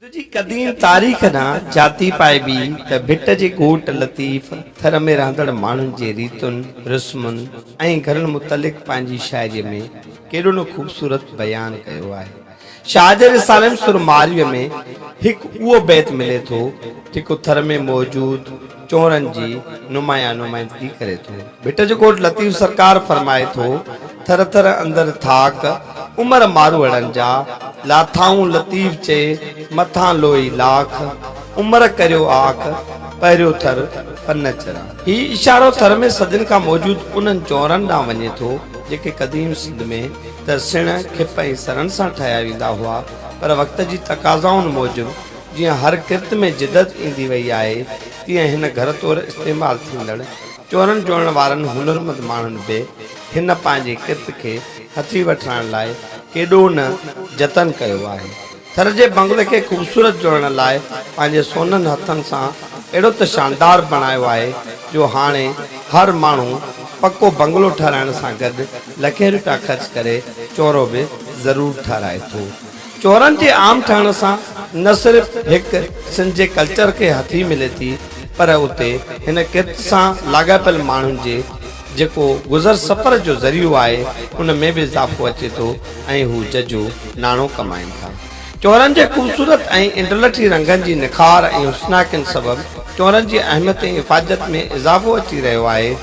سنڌ جي قديم تاريخ ڏانهن جھاتي پائبي ته ڀٽ جي ڳوٺ لطيف ٿر ۾ رهندڙ ماڻهن جي ريتن، رسمن ۽ گهرن متعلق پنهنجي شاعريء ۾ ڪيڏو نه خوبصورت بيان ڪيو آهي. شاهه جي رسالي ۾ سر مارئيء ۾ هڪ اهو بيت ملي ٿو، جيڪو ٿر ۾ موجود چونرن جي نمايان نمائندگي ڪري ٿو. ڀٽ جو ڳوٺ لطيف سرڪار فرمائي ٿو، ٿر ٿر اندر ٿاڪ، عمر ماروئڙن جا، لاٿائون لطيف چئي، مٿان لوئي لاک، عمر ڪريو آک، پهريو ٿر پن چران. هي اشارو ٿر ۾ صدين کان موجود انهن چونرن ڏانهن وڃي ٿو، جيڪي قديم سنڌ ۾ ته سڻ، کپ ۽ سرن سان ٺاهيا ويندا هئا، پر وقت جي تقاضائن موجب جيئن هر ڪرت ۾ جدت ايندي وئي آهي، تيئن هن گهر طور استعمال ٿيندڙ چورن جوڙڻ وارن هنرمند ماڻهن به هن پنهنجي ڪرت کي هٿي وٺرائڻ لاء ڪيڏو نه جتن ڪيو آهي. ٿر جي بنگلي کي خوبصورت جوڙڻ لاء پنهنجي سونن هٿن سان اهڙو ته شاندار بڻايو آهي جو هاڻي هر ماڻهو پڪو بنگلو ٺهرائڻ سان گڏ لکين رپيا خرچ ڪري چورو به ضرور ٺهرائي ٿو. چورن جي عام ٺهڻ سان نه صرف هڪ سنڌ جي ڪلچر کي هٿي ملي ٿي پر اتي هن ڪرت سان لاڳاپيل ماڻهن جي جيڪو گذر سفر جو ذريعو آهي ان ۾ به اضافو اچي ٿو ۽ هو ججهو ناڻو ڪمائين ٿا. چورن جي خوبصورت ۽ انڊلٺي رنگن جي نکار ۽ حسناڪين سبب چورن جي اهميت ۽ افاديت ۾ اضافو اچي رهيو آهي.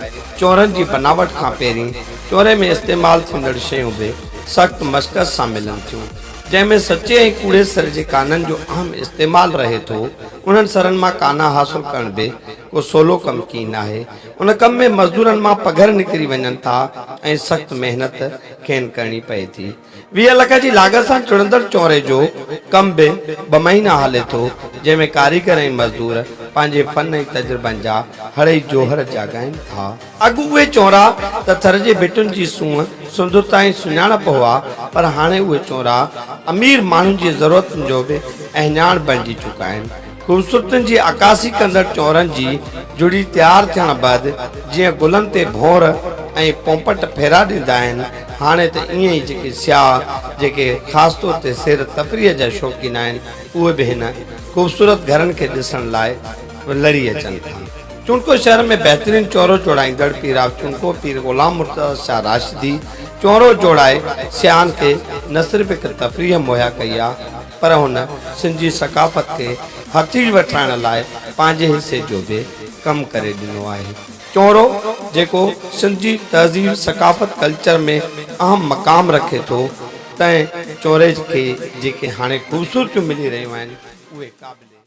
چورن جي بناوٽ کان پهرين چوري ۾ استعمال ٿيندڙ شيون به سخت مشقت سان ملن ٿيون، جنهن ۾ سچي ۽ ڪوڙي سر جي ڪانن جو اهم استعمال رهي ٿو. انهن سرن مان ڪانا حاصل ڪرڻ به ڪو سولو ڪم ڪين آهي. ان ڪم ۾ مزدورن مان پگهر نڪري وڃن ٿا ۽ سخت محنت کين ڪرڻي پئي ٿي. 20 لک جي لاڳت سان چڙهندڙ چونري جو ڪم به ٻه مهينا هلي ٿو، جنهن ۾ ڪاريگر ۽ مزدور پنهنجي فن ۽ تجربن جا هڙئي جوهر جاڳائين ٿا. اڳ اهي چونرا ته ٿر جي ڀٽن جي سونهن سندرتا ۽ سڃاڻپ هئا، پر هاڻي اهي چونرا امير ماڻهن جي ضرورتن جو به اهڃاڻ بڻجي چڪا آهن. خوبصورتين جي عڪاسي ڪندڙ چونرن جي جڙي تيار ٿيڻ بعد جيئن گلن تي ڀونر ۽ پونپٽ ڦيرا ڏيندا آهن، هاڻي ته ائين ئي جيڪي سياح، جيڪي خاص طور تي سير تفريح جا شوقين آهن، اهي به هن خوبصورت گهرن کي ڏسڻ لاء لڙي اچن ٿا. چونڊڪو شهر ۾ بهترين چونرو جوڙائيندڙ پيراف چونڊڪو پير غلام مرتضيٰ شاهه راشدي چونرو جوڙائي سياحن کي نه صرف هڪ تفريح مهيا ڪئي آ پر هن سنڌ جي ثقافت کي هٿي وٺرائڻ لاء پنهنجي حصي جو به ڪم ڪري ڏنو آهي. چونرو جيڪو سنڌ جي تهذيب ثقافت ڪلچر ۾ اهم مقام رکي ٿو تنهن چونري کي جيڪي هاڻي خوبصورتيون ملي رهيون آهن اهي قابل.